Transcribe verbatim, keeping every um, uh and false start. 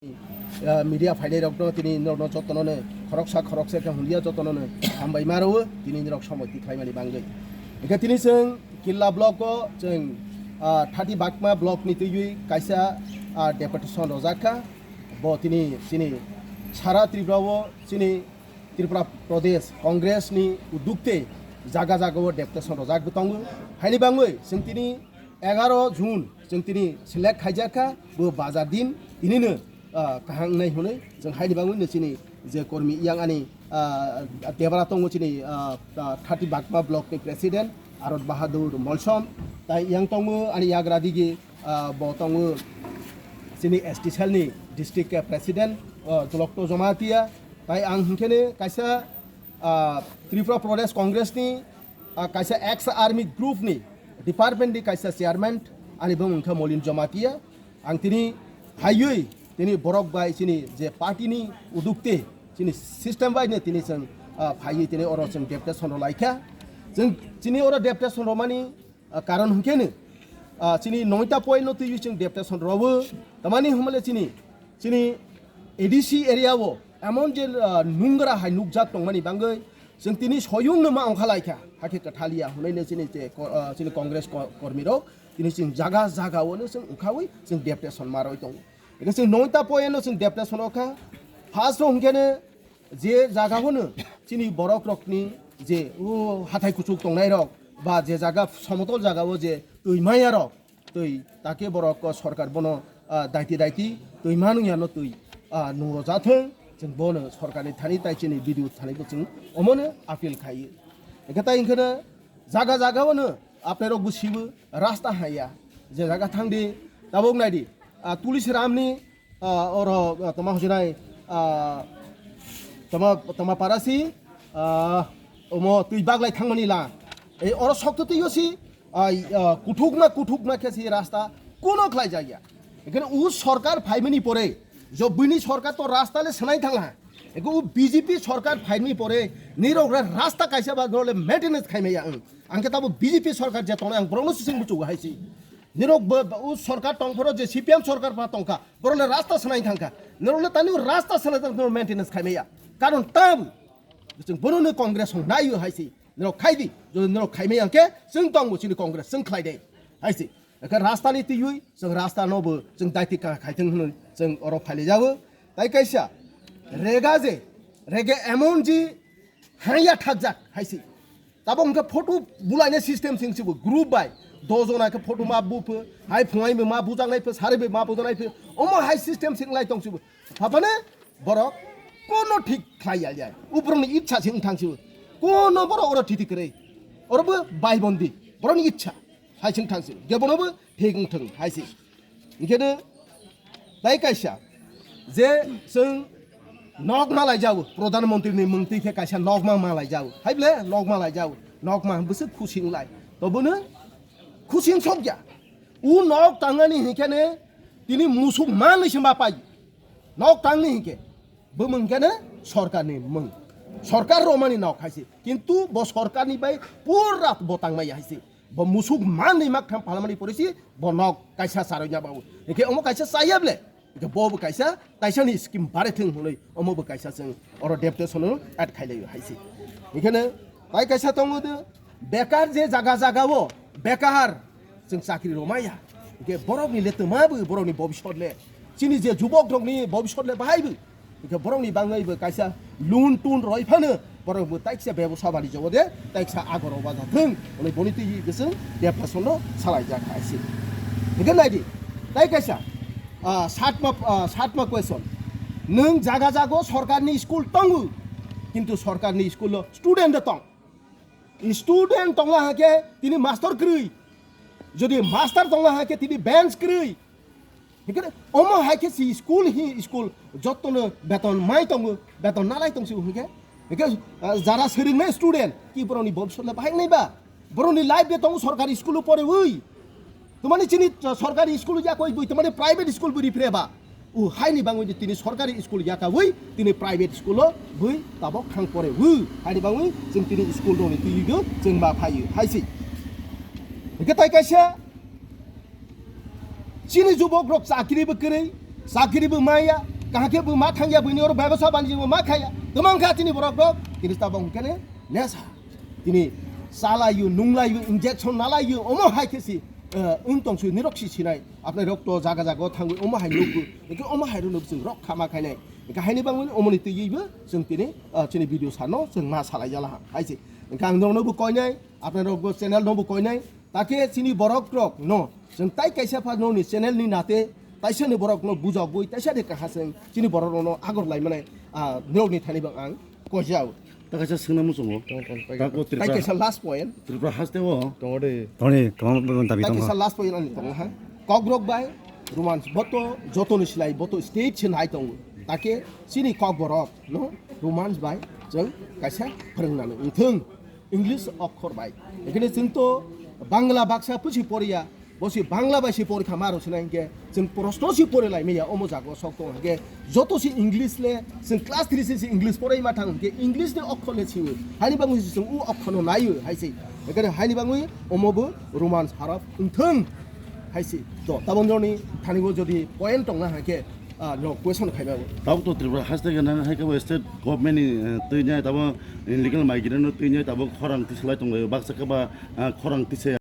Ah, media phainairokno tini norokno jotonono khoroksa khoroksa khe hundia jotonono hambai maro tini norok somoi tikhlaimani bangwi. Hingkhe tini chwng Killa block o chwng, ah, thirty Bakma block ni twiwi kaisa, ah, deputation rojak kha. Bo tini chini sara Tripura o chini Tripura Pradesh Congress ni udukte jaga jaga o deputation rojak bo tongo. Haini bangwi chwng tini egaro June chwng tini select khaijak kha, bo bajar din tinino, ah, kaham wngnai hwnwi chwng haini bagwino chini je kormi yang ani, ah, debra tongo chini, ah, ah, thirty Bakma block ni president Arot Bahadur Molsom, tai yang tongo ani yagra digi, ah, bo tongo chini S T cell ni district president, ah, Jolokto Jamatia, tai ang hinkhe kaisa, ah, Tripura Pradesh Congress ni, ah, kaisa ex army group ni department ni kaisa chairman, ani bumung khe Molin Jamatia. Ang tini phaiwi tini borok bai chini je party ni udukte chini system bai no tini chwng, ah, phaiwi tini oro chwng deputation rw laikha. Chwng chini oro deputation rwmani, ah, karon hwnkhe no, ah, chini noita point no twiwi chwng deputation rwo. Tamani hwnmale chini, chini A D C area o emon je, ah, nungra hai nukjak tongmani bangwi chwng tini soyung no ma ongkha laikha, hakhe kwthalia hwnwi no chini je ko-, ah, chini Congress ko-, kormi rok tini chwng jaga jaga o no chwng ongkhawi chwng deputation ma rwi tongo. Eke chwng noita point no chwng deputation rw kha. First o hwnkhe no je jaga o no chini borok rokni je o hathai kuchuk tongnai rok ba je jaga somotol jaga o je twi maya rok twi take borok o sorkar bono, ah, daiti daiti twi manung yano twi, ah, nung rw jathwng chwng bono sorkar ni thani tai chini B D O thani bo chwng omono appeal khai. Eke tai hwnkhe no jaga jaga o no apnairok bo sibo rasta haya je jaga thangdi tabuk naidi, ah, Tulis Ramni, ah, oro, ah, toma hojinai, ah, toma, toma parasi, ah, omo twi baglai thangmani la. Ei oro sokto twi osi, ah, ah, kuthukma, kuthukma khe si rasta kuno khlai jaya. Ekhane u sorkar phaimani pore, jo bini sorkar to rasta le sanai thangla. Eko u B J P sorkar phaimani pore, nirok ra-, rasta kaisa ba dole maintenance khaimaya ang. Ang khe tabo B J P sorkar je tongnai ang borokno sising buchugo haisi. Nirok bo, bo, u sorkar tongphoro je C P M sorkar pa tongkha, borok le rasta sanai thangkha. Nirok le tani rasta sanai thang nirok maintenance khaimaya. Karon tam, chwng bono no Congress hong naio haisi. Nirok khaidi, jodi nirok khaimaya ang khe, chwng tongbo chini Congress, chwng khlaide. Haisi. Ekhe rasta ni twiwi, chwng rasta no bo, chwng daiti ka khaithwng hwnwi, chwng oro phailijao. Tai kaisa, rega je, rega emon ji, haya thakjak, haisi. Tabo hwnkhe photo bulaina system sing sibo group bai. Dojon hai khe photo ma bupho, hai phungai bo ma bujaknai pho, sari bo ma bujaknai pho. Omo hai system sing lai tong sibo. Haphane borok kono thik khlai ya ya. Ubrongni ichha sing thang sibo. Kono borok oro thiti kwrwi. Oro bo bai bondi. Borokni ichha. Hai sing thang sibo. Gebono bo thik wng thang hai si. Hingkhe no tai kaisa je chwng nok ma laijao, Pradhan Mantri ni mung twi khe kaisa nok ma ma laijao. Hai ble nok ma laijao, nok ma bwswk khusi wng lai. To bono khusi wng sok ya. U nok tangnani hinkhe ne tini musuk manwi se ma pai. Nok tangni hinkhe bumung hinkhe ne sorkar ni mung. Sorkar romani nok hai se. Kintu bo sorkar ni bai pura bo tangmaya hai se. Bo musuk manwi mak tham phalmani pore si bo nok kaisa charwi nya babu. Hingkhe omo kaisa chaya ble. Hingkhe bo bo kaisa taisa ni scheme bare thung hwnwi omo bo kaisa chwng oro deputation no add khai laio hai se. Hingkhe ne tai kaisa tongo de bekar je jaga jaga o bekar chwng chakri rw maya. Hingkhe borok ni le twma bo borok ni bobisot le chini je jubok rok ni bobisot le bahai bo. Hingkhe borokni bangwi bo kaisa loan tun roi phano borok bo taiksa bebosa bani jogo de taiksa agoro baja thung. Hwnwi boni twi bwswng deputation no salai jak hai se. Hingkhe naidi, tai kaisa, ah, satma, ah, satma question. Nwng jaga jago sorkarni school tongo, kintu sorkarni school o student de tong. Student tongla hakhe tini master kwrwi. Jodi master tongla hakhe tini bench kwrwi. Hingkhe omo hai khe si school hi school jottono beton mai tongo, beton nalai tong si hingkhe. Hingkhe, ah, jara swrwngnai student ki borokni bobisot le bahai nai ba? Borokni life de tongo sorkari school o porewi. Tumani chini, ah, sorkari school o yakoi bui, tumani private school bui ripre ba? U haini bangwi di tini sorkari school yakawi, tini private school o bui tabok thang porewi. Haini bangwi chwng tini school rokni twiwi do chwng ma phaiwi hai si. Hingkhe tai kaisa chini jubok rok chakri bo kwrwi, Chakri bo maya, kaham khe bo ma thangya, bini oro bebasa baniji bo ma khaya. Tomang kha tini borok rok, tini tabok hwnkhe ne nesa. Tini salayu, nunglayu, injection nalayu, omo hai khe si, eh, wng tong si nirok si sinai. Apnai rok to jaga jaga o thangwi omo hai nukgo. Hwnkhe omo hai rok nuk chwng rok khama khainai. Hwnkhe haini bangwi omo ni twiwi bo chwng tini, eh, chini video sano chwng ma salai jala ha. Hai si. Hwnkhe ang norok no bo koinai, apnai rok bo channel no bo koinai. Takhe chini borok rok no chwng tai kaisa pha noni channel ni nate taisa ni borok no bujogwi taisa ni kaha chwng chini borok rok no agor lai mane, ah, norok ni thani bang ang kojao. Ta kaisa swngna muchungo. Tong, tong, tong. Tako tai Tripura, kaisa last point. Tripura haste o. Tongo de. Toni, tong, tong, dabi tai tong. Kaisa last point ani tongo ha. Kokborok bai Romans boto joto ni silai boto state se nai tongo. Take chini kokborok no Romans bai chwng kaisa phwrwng nani wngthung. English okhor bai. Ekene chwng to Bangla baksa pusi poriya, bo si Bangla bai si porikha ma rw sinai hwnkhe chwng proshno si pori lai manya omo jaga o sok tong hwnkhe joto si English le chwng class three se si English porai ma thang hwnkhe English ni okhor le siwi. Haini bangwi si chwng u okhor no naiwi hai se. Ekene haini bangwi omo bo Romans harap wngthung hai se. To tabon joni thani bo jodi point tong na hwnkhe, ah, no question khai ba. Tabuk to Tripura haste gana hai kabo state government ni, eh, twi nai tabo illegal migrant no twi nai tabo khorang tislai tong lai baksa kaba, ah, khorang tise